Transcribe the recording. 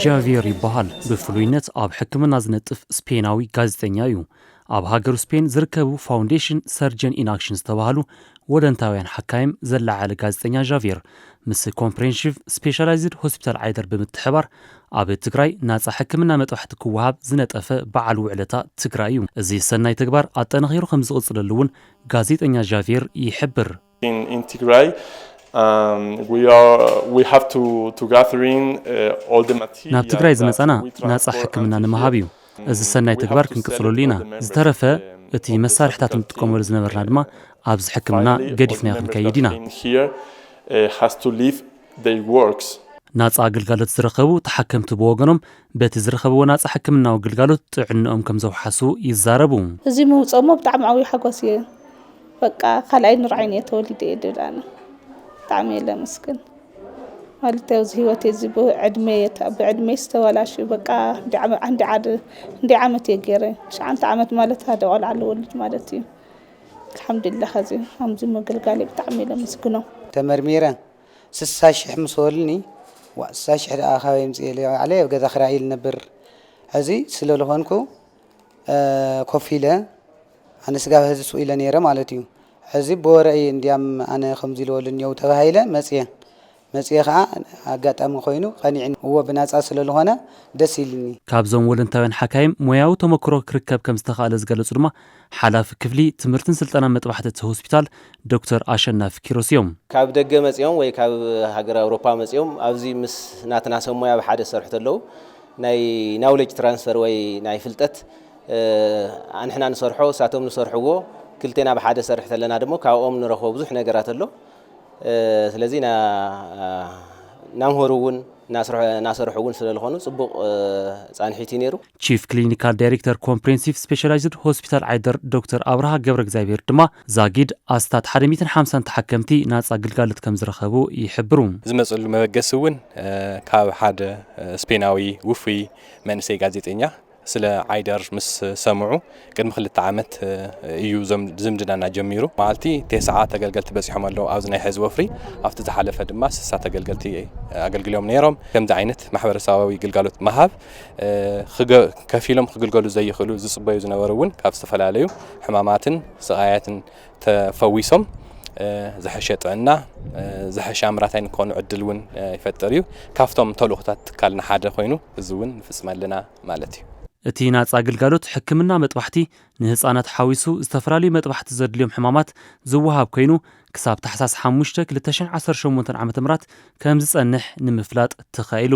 ጃቪየር ይበሃል። ብፍሉይነት ኣብ ሕክምና ዝነጥፍ ስፔናዊ ጋዜጠኛ እዩ። ኣብ ሃገሩ ስፔን ዝርከቡ ፋውንዴሽን ሰርጀን ኢን ኣክሽን ዝተባህሉ ወለንታውያን ሓካይም ዘለዓለ ጋዜጠኛ ጃቪየር ምስ ኮምፕሬንሲቭ ስፔሻላይዝድ ሆስፒታል ዓይደር ብምትሕባር ኣብ ትግራይ ናጻ ሕክምና መጥባሕቲ ክወሃብ ዝነጠፈ በዓል ውዕለታ ትግራይ እዩ። እዚ ሰናይ ተግባር ኣጠናኺሩ ከም ዝቕጽለሉ እውን ጋዜጠኛ ጃቪየር ይሕብር። In, in Tigray, um, we are we have to to gathering uh, all the material. ናብ ትግራይ ዝመጻና ናጻ ሕክምና ንምሃብ እዩ። እዚ ሰናይ ተግባር ክንቅጽለሉ ኢና። ዝተረፈ እቲ መሳርሕታት እንጥቀመሉ ዝነበርና ድማ ኣብዚ ሕክምና ገዲፍና ክንከይድ ኢና። Here uh, has to leave their works. ናጻ ግልጋሎት ዝረኸቡ ተሓከምቲ ብወገኖም በቲ ዝረኸብዎ ናጻ ሕክምናዊ ግልጋሎት ጥዕንኦም ከም ዘውሓሱ ይዛረቡ። እዚ ምውፀሞ ብጣዕሚ ዓብዩ ሓጎስ እየ። በቃ ካልኣይ ንርዓይን እየ ተወሊደ እየ ድብል ኣነ። ብጣዕሚ እየ ለመስግን። ማለት ኣብዚ ህይወት እዚ ብዕድመ ብዕድመ ዝተበላሽ በቃ እንዲ ዓመት እየ ገይረ ትሽዓንተ ዓመት ማለት ሓደ ቆልዓ ልወልድ ማለት እዩ። ኣልሓምዱሊላ ከዚ ከምዚ ምግልጋል ብጣዕሚ እየ ለመስግኖ። ተመርሚረ ስሳ ሽሕ ምስ በሉኒ፣ ዋ ስሳ ሽሕ ደኣ ካበይ ኣምፅኤ ኢለ ባዕለይ ኣብ ገዛ ክራይ ኢል ነብር። ሕዚ ስለ ዝኾንኩ ኮፍ ኢለ ኣነ ስጋ ሕዚ ስቕ ኢለ ነይረ ማለት እዩ። ሕዚ ብወረ እየ እንዲያም ኣነ ከምዚ ኢለ በሉኒ እየው ተባሂለ መፅየ። መፅየ ከዓ ኣጋጣሚ ኮይኑ ቀኒዕኒ እዎ ብናፃ ስለ ዝኾነ ደስ ኢልኒ። ካብዞም ወለንታውያን ሓካይም ሞያዊ ተመክሮ ክርከብ ከም ዝተኻእለ ዝገለጹ ድማ ሓላፊ ክፍሊ ትምህርትን ስልጠና መጥባሕቲ እቲ ሆስፒታል ዶክተር ኣሸናፊ ኪሮስ እዮም። ካብ ደገ መፂኦም ወይ ካብ ሃገር ኣውሮፓ መፂኦም ኣብዚ ምስ ናትና ሰብ ሞያ ብሓደ ዝሰርሑ ተለዉ ናይ ናውሌጅ ትራንስፈር ወይ ናይ ፍልጠት ኣንሕና ንሰርሖ እሳቶም ንሰርሕዎ ክልቴና ብሓደ ሰርሕ ተለና ድማ ካብኦም ንረኽቦ ብዙሕ ነገራት ኣሎ። ስለዚ ናምሆሩ እውን እናሰርሑ እውን ስለዝኾኑ ፅቡቕ ፃንሒት እዩ ነይሩ። ቺፍ ክሊኒካል ዳይሬክተር ኮምፕሬንሲቭ ስፔሻላይዝድ ሆስፒታል ዓይደር ዶክተር ኣብርሃ ገብረ እግዚኣብሔር ድማ ዛጊድ ኣስታት ሓደ ሚእትን ሓምሳን ተሓከምቲ ናፃ ግልጋሎት ከም ዝረኸቡ ይሕብሩ። ዝመፅሉ መበገሲ እውን ካብ ሓደ ስፔናዊ ውፉይ መንእሰይ ጋዜጠኛ ስለ ዓይደር ምስ ሰምዑ ቅድሚ ክልተ ዓመት እዩ ዝምድናና ጀሚሩ። መዓልቲ ቴስዓ ተገልገልቲ በፂሖም ኣለዉ ኣብዚ ናይ ሕዚ ወፍሪ። ኣብቲ ዝሓለፈ ድማ ስሳ ተገልገልቲ ኣገልግሎም ነይሮም። ከምዚ ዓይነት ማሕበረሰባዊ ግልጋሎት ምሃብ ከፊሎም ክግልገሉ ዘይኽእሉ ዝፅበዩ ዝነበሩ እውን ካብ ዝተፈላለዩ ሕማማትን ስቓያትን ተፈዊሶም ዝሐሸ ጥዕና ዝሐሸ ኣምራታይ ንክኾኑ ዕድል እውን ይፈጥር እዩ። ካብቶም ተልእኾታት ትካልና ሓደ ኮይኑ እዚ እውን ንፍፅም ኣለና ማለት እዩ። እቲ ናፃ ግልጋሎት ሕክምና መጥባሕቲ ንህፃናት ሓዊሱ ዝተፈላለዩ መጥባሕቲ ዘድልዮም ሕማማት ዝወሃብ ኮይኑ ክሳብ ታሕሳስ ሓሙሽተ ክልተ ሽሕን ዓሰርተ ሸሞንተን ዓመተ ምህረት ከም ዝፀንሕ ንምፍላጥ ተኻኢሉ።